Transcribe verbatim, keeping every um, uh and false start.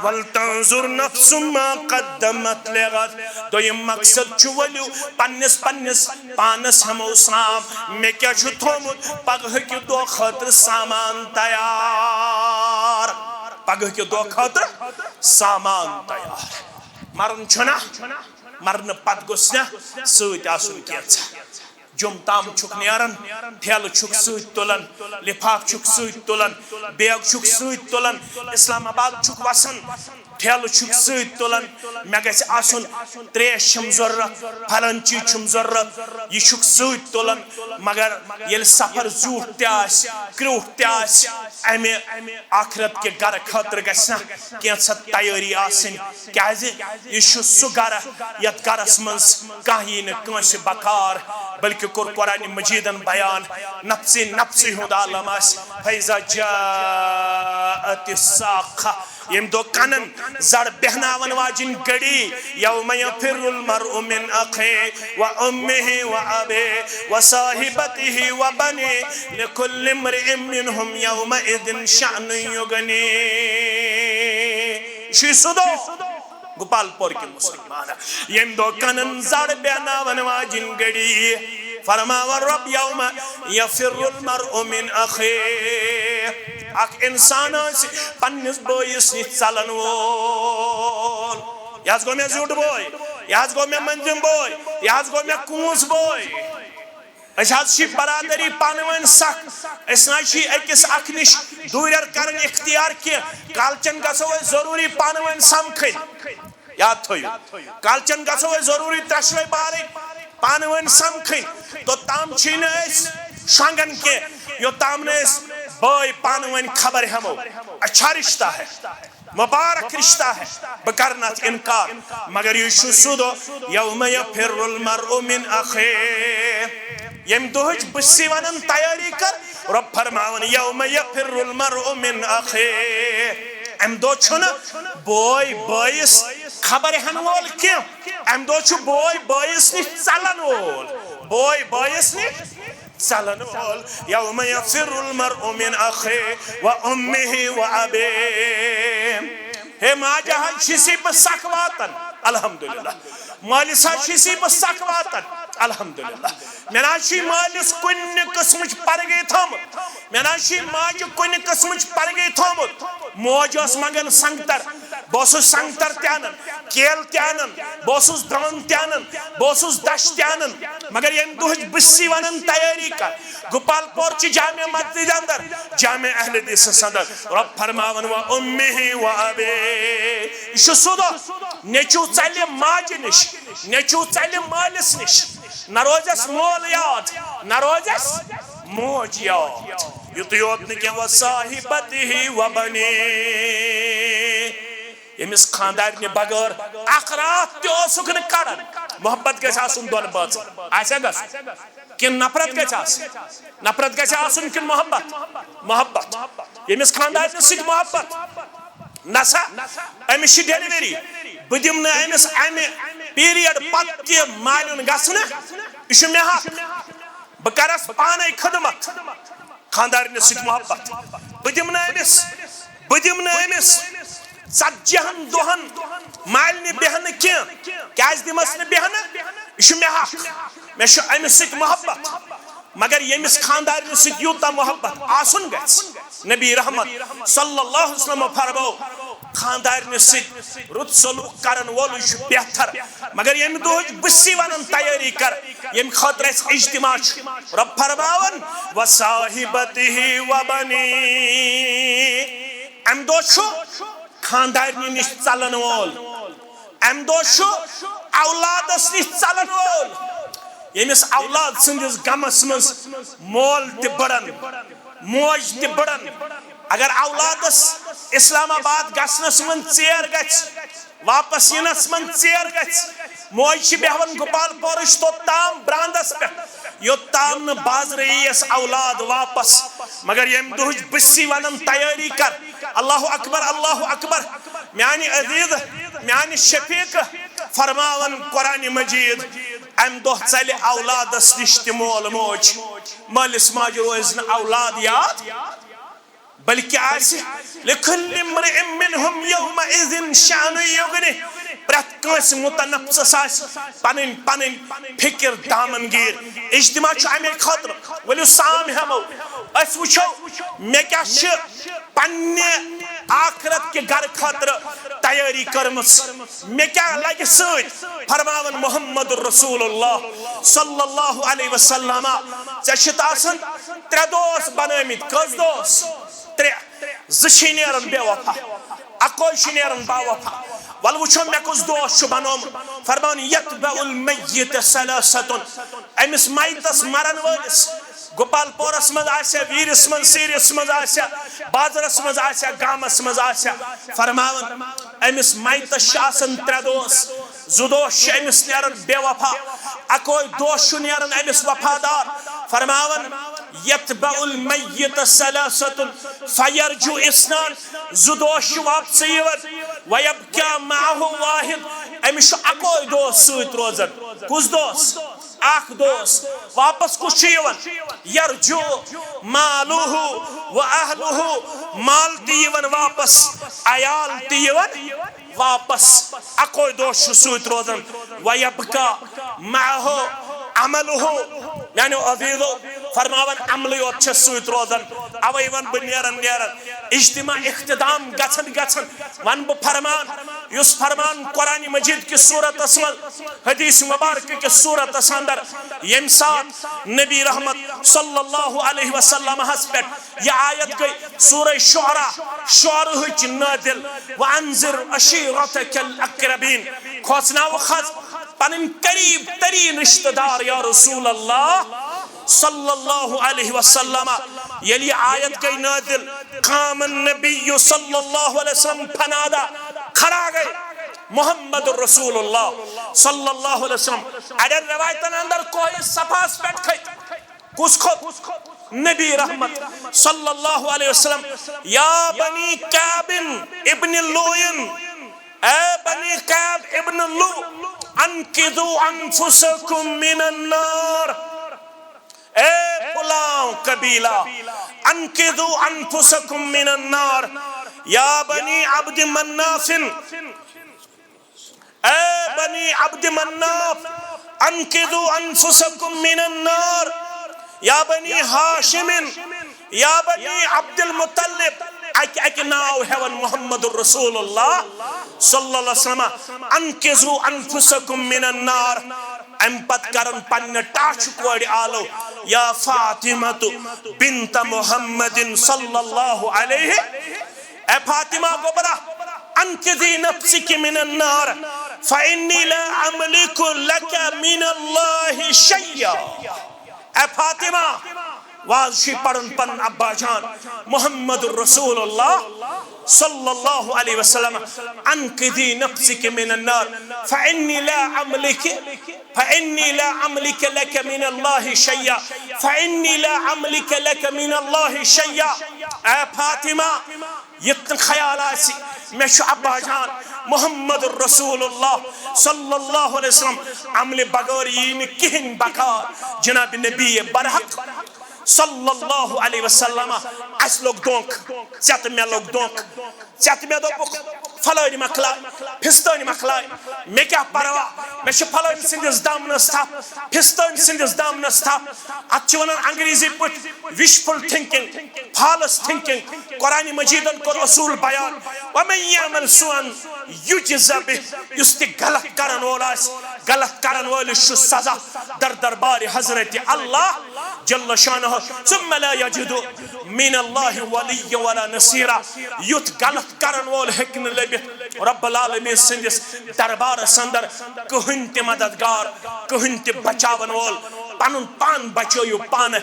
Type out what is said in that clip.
ولتنظر نفس ما قدمت لغد۔ دوٚیِم مقصد چھُ، ؤلِو پننِس، پننِس پانس ہٮ۪مو سام، مےٚ کیٛاہ چھُ تھوٚومُت پگہٕکہِ دۄہ خٲطرٕ سامان تیار، پگہٕکہِ دۄہ خٲطرٕ سامان تیار۔ مرُن چھُنہ، مرنہٕ پتہٕ گوٚژھ نہ سۭتۍ آسُن کینٛژھا۔ جوٚم تام چھُکھ نیران، ٹھیلہٕ چھُکھ سۭتۍ تُلان، لفاف چھُکھ سۭتۍ تُلان، بیگ چھُکھ سۭتۍ تُلان، اسلام آباد چھُکھ وسان، ٹھیلہٕ چھُکھ سۭتۍ تُلان، مےٚ گژھِ آسُن، تریش چھِم ضروٗرت، پھلٲنۍ چیٖز چھِم ضروٗرت، یہِ چھُکھ سۭتۍ تُلان۔ مگر ییٚلہِ سفر زیوٗٹھ تہِ آسہِ، کرٛیوٗٹھ تہِ آسہِ، امہِ آخرت کہِ گرٕ خٲطرٕ گژھِ نہ کینٛژھا تیٲری آسٕنۍ۔ کیازِ؟ یہِ چھُ سُہ گرٕ یتھ گرس منٛز کانٛہہ یی نہٕ کٲنٛسہِ بکار، بلکہِ کوٚر قرآن مجیدن بیان، نفسے نفسے ہُنٛد عالم آسہِ۔ فیضا جاءت الصاخہ، ییٚمہِ دۄہ کنن زڑ بیہناون واجِنۍ گھڑی، یوم یفر المرء من اخیہ و امہ و ابیہ و صاحبتہ و بنیہ، لکل امرئ منہم یومئذ شأن یغنیہ۔ یہِ چھُے سُہ دۄہ، گوپال پور کہِ مسلمان، ییٚمہِ دۄہ کنن زڑ بیہناون واجِنۍ گھڑی، فرماوان رب، یوم یفر المرء من اخیہ، اکھ انسان آسہِ پننِس بٲیِس نِش ژلن وول۔ یہِ حظ گوٚو مےٚ زیُٹھ بوے، یہِ حظ گوٚو مےٚ مٔنزِم بوے، یہِ حظ گوٚو مےٚ کوٗنٛژ بوے۔ أسۍ حظ چھِ برادری پانہٕ ؤنۍ سخ، أسۍ نہ حظ چھِ أکِس اکھ نِش دوٗرٮ۪ر کرٕنۍ اختیار کینٛہہ۔ کالچن گژھو أسۍ ضروٗری پانہٕ ؤنۍ سمکھٕنۍ۔ یاد تھٲیِو، کالچن گژھو أسۍ ضروٗری ترٛٮ۪شوَے بارٕنۍ پانہٕ ؤنۍ سمکھٕنۍ۔ توٚتام چھِی نہٕ أسۍ شۄنٛگان کینٛہہ، یوٚتام نہٕ أسۍ بٲے پانہٕ ؤنۍ خبر ہٮ۪مو۔ اچھا رشتہ ہے، مبارک رشتہ ہے، بہٕ کرٕ نہٕ اتھ انکار۔ مگر یہِ چھُ سُہ دۄہ، یوم یفر المرء من اخیہ، ییٚمہِ دۄہٕچ بہٕ چھُسٕے ونان تیٲری کر۔ رب فرماوان، یوم یفر المرء من اخیہ، امہِ دۄہ چھُنہٕ بوے بٲیِس خبر ہٮ۪ن وول کینٛہہ، امہِ دۄہ چھُ بوے بٲیِس نِش ژلن وول، بوے بٲیِس نِش ژلن وول۔ یوم یفر المرء من اخیہ و امہ و ابیہ۔ ہے ماجہِ حظ چھِسٕے بہٕ سکھ واتان، الحمدللہ۔ مٲلِس حظ چھِسٕے بہٕ سکھ واتان، الحمدللہ۔ مےٚ نہ حظ چھُے مٲلِس کُنہِ قٕسمٕچ پرگے تھٲومٕژ، مےٚ نہ حظ چھُے ماجہِ کُنہِ قٕسمٕچ پرگے تھوٚومُت۔ موج ٲس منٛگان سنگتر، بہٕ اوسُس سنگتر تہِ انان، کیل تہِ انان، بہٕ اوسُس دان تہِ انان، بہٕ اوسُس دَچھ تہِ انان۔ مگر ییٚمہِ دۄہٕچ بہٕ چھُسٕے ونان تیٲری کر، گوپال پور چہِ جامع مسجد اندر، جامع اہل حدیثس اندر، رب فرماوان، و امہ و ابیہ۔ یہِ چھُ سُہ دۄہ، نیٚچو ژلہِ ماجہِ نِش، نیٚچو ژلہِ مٲلِس نِش، نہ روزٮ۪س مول یاد، نہ روزٮ۪س موج یاد۔ یُتُے یوت نہٕ کینٛہہ، و صاحبتہ و بنیہ۔ ییٚمِس خانٛدارنہِ بغٲر اکھ راتھ تہِ اوسُکھ نہٕ کڑان۔ محبت گژھِ آسُن دۄن بٲژن۔ آسیا گژھُن؟ کِنہٕ نفرت گژھِ آسٕنۍ؟ نفرت گژھِ آسُن کِنہٕ محبت؟ محبت۔ ییٚمِس خانٛدارنہِ سۭتۍ محبت، نسا، أمِس چھِ ڈیلیوری، بہٕ دِمہٕ نہٕ أمِس اَمہِ پیریڈ پتہٕ تہِ مالیُن گژھنہٕ، یہِ چھُ مےٚ حق، بہٕ کرس پانے خدمت۔ خانٛدارنہِ سۭتۍ محبت۔ بہٕ دِمہٕ نہٕ أمِس، بہٕ دِمہٕ نہٕ أمِس ژتجی ہن دۄہن مالنہِ بیہنہٕ کینٛہہ۔ کیازِ دِمس نہٕ بیہنہٕ؟ یہِ چھُ مےٚ حق، مےٚ چھُ أمِس سۭتۍ محبت۔ مگر ییٚمِس خانٛدارنہِ سۭتۍ یوٗتاہ محبت آسُن گژھِ، نبی رحمت صلی اللہ علیہ وسلم فرمو، خانٛدارنہِ سۭتۍ رُت سلوک کرن وولُے چھُ بہتر۔ مگر ییٚمہِ دۄہٕچ بہٕ چھُسٕے ونان تیٲری کر، ییٚمہِ خٲطرٕ اَسہِ اجتماع چھُ، رب فرماوان، وصاحبتہ وبنیہ۔ امہِ دۄہ چھُ خانٛدارنہِ نِش ژلن وول، امہِ دۄہ چھُ اولادس نِش ژلن وول، ییٚمِس اولاد سٕنٛدِس غمس منٛز مول تہِ بڑان، موج تہِ بڑان۔ اگر اولادس اسلام آباد گژھنس منٛز ژیر گژھِ، واپس یِنس منٛز ژیر گژھِ، موج چھِ بیہوان گوپال پورٕچ توٚتام براندس پٮ۪ٹھ، یوٚتام نہٕ بازرٕ یِیَس اولاد واپس۔ مگر ییٚمہِ دۄہٕچ بہٕ چھُسٕے ونان تیٲری کر۔ اللہ اکبر، اللہ اکبر۔ میانہِ عزیز، میانہِ شفیق فرماوان قرآن مجید، امہِ دۄہ ژلہِ اولادس نِش تہِ مول موج، مٲلِس ماجہِ روزِ نہٕ اولاد یاد۔ بلکہ آسہِ لکل امرئ منہم یومئذ شأن یغنہ، پرٛٮ۪تھ کٲنٛسہِ متنفسس آسہِ پنٕنۍ پنٕنۍ فکر دامنگیر۔ اجتماع چھُ امے خٲطرٕ، ؤلِو سام ہٮ۪مو، أسۍ وٕچھو مےٚ کیٛاہ چھِ پننہِ آخرت کہِ گرٕ خٲطرٕ تیٲری کٔرمٕژ، مےٚ کیٛاہ لگہِ سۭتۍ۔ فرماوان محمد رسول اللہ صلی اللہ علیہ وسلم، ژےٚ چھِتھ آسان ترٛےٚ دوس بنٲومٕتۍ۔ کٔژ دوس؟ ترٛےٚ۔ زٕ چھِ نیران بے وفا، اکوے چھُ نیران با وفا۔ ول وٕچھو مےٚ کُس دوس چھُ بنومُت۔ فرمان، یتبع المیت ثلاثة، أمِس میتس مرن وٲلِس، گوپال پورس منٛز آسیا، ویرس منٛز، سیرس منٛز آسیا، بازرس منٛز آسیا، گامس منٛز آسیا، فرماوان، أمِس میتس چھِ آسان ترٛےٚ دوس۔ زٕ دوس چھِ أمِس نیران بے وفا، اکوے دوس چھُ نیران أمِس وفادار۔ فرماوان، یتبع المیت ثلاثة فیرجع اثنان، زٕ دوس چھِ واپسٕے یِوان، ویبقی معه واحد، أمِس چھُ اکوے دوس سۭتۍ روزان۔ کُس دوس؟ اکھ دوس۔ واپس کُس چھُ یِوان؟ یرجع ماله و اہلہ، مال تہِ یِوان واپس، عیال تہِ یِوان واپس، اکوے دوس چھُ سۭتۍ روزان۔ ویبقی معه عمله، میانیو عزیزو، فرماوان عملٕے یوت چھُ سۭتۍ روزان۔ اوے ون بہٕ نیران نیران اجتماع اختتام گژھان گژھان ون بہٕ فرمان، یُس فرمان قرآن مجید کِس صورتس منٛز، حدیث مبارک کِس صورتس اندر، ییٚمہِ ساتہٕ نبی رحمت صلی اللہ علیہ وسلم ہس پٮ۪ٹھ یہِ آیت گٔے سورہ شعراء، شعرہٕچ نٲدِل، وَأَنذِرْ عَشِيرَتَكَ الْأَقْرَبِينَ، کھوژناوُکھ حظ پنٕنۍ قریب تریٖن رشتہٕ دار یا رسول اللہ صلی اللہ علیہ وسلم۔ ییٚلہِ یہِ آیت گٔے نٲدِل، قام النبی صلی اللہ علیہ وسلم فنادى، کھڑا گٔے محمد رسول اللہ صلی اللہ علیہ وسلم۔ اڑٮ۪ن روایتن اندر کوہِ صفاہس پٮ۪ٹھ کھٔتۍ۔ کُس کھوٚت؟ نبی رحمت صلی اللہ علیہ وسلم۔ یا بنی کعب ابن لؤی، اے بنی کعب ابن لؤی، انقذوا انفسکم من النار۔ اے فلاں قبیلہ، انقذوا انفسکم من النار۔ یا بنی عبد مناف، اے بنی عبد مناف، انقذوا انفسکم من النار۔ یا بنی ہاشم، یا بنی عبد المطلب، اکہِ اکہِ ناو ہیوان محمد رسول اللہ صلی اللہ علیہ وسلم، انقذوا انفسکم من النار۔ امہِ پتہٕ کرن پننہِ ٹاچھِ کورِ آلو، یا فاطمہ بنت محمد صلی اللہ علیہ، اے فاطمہ گوبرا، انقذی نفسک من النار، فانی لا املک لک من اللہ شیئا۔ اے فاطمہ، واز چھُ پران پنُن ابا جان محمد رسول اللہ صلی اللہ علیہ وسلم، انقذی نفسک من النار، فانی لا املک، فانی لا املک لک من اللہ شیئا، فانی لا املک لک من اللہ شیئا۔ اے فاطمہ، یتھ نہٕ خیال آسہِ مےٚ چھُ ابا جان محمد رسول اللہ صلی اللہ علیہ وسلم، عملہِ بغٲر یی نہٕ کِہیٖنۍ بکار۔ جناب نبی برحق صلی اللہ علیہ وسلم، اسہِ لوٚگ دھوکہٕ، ژےٚ تہٕ مےٚ لوٚگ دھوکہٕ۔ ژےٚ تہٕ مےٚ دوٚپُکھ فلٲنۍ مۄکلاے، فستٲنۍ مۄکلاے، مےٚ کیٛاہ پروا، مےٚ چھِ فلٲنۍ سٕنٛدِس دامنس تھپھ، فستٲنۍ سٕنٛدِس دامنس تھپھ۔ اتھ چھِ ونان انگریزی پٲٹھۍ wishful thinking، false thinking۔ قرآن مجیدن کوٚر اصوٗل بیان، ومن یعمل سوءا یجز بہ، یُس تہِ غلط کرن وول آسہِ، غلط کرن وٲلِس چھُ سزا در دربار حضرت اللہ جل شانہ، ثم لا یجد من اللہ ولیا ولا نصیرا۔ یُتھ غلط کرن وول ہیٚکہِ نہٕ لٔبِتھ رب العالمین سٕنٛدِس دربارس اندر کٕہٕنۍ تہِ مددگار، کٕہٕنۍ تہِ بچاون وول۔ پنُن پان بچٲیِو پانہٕ۔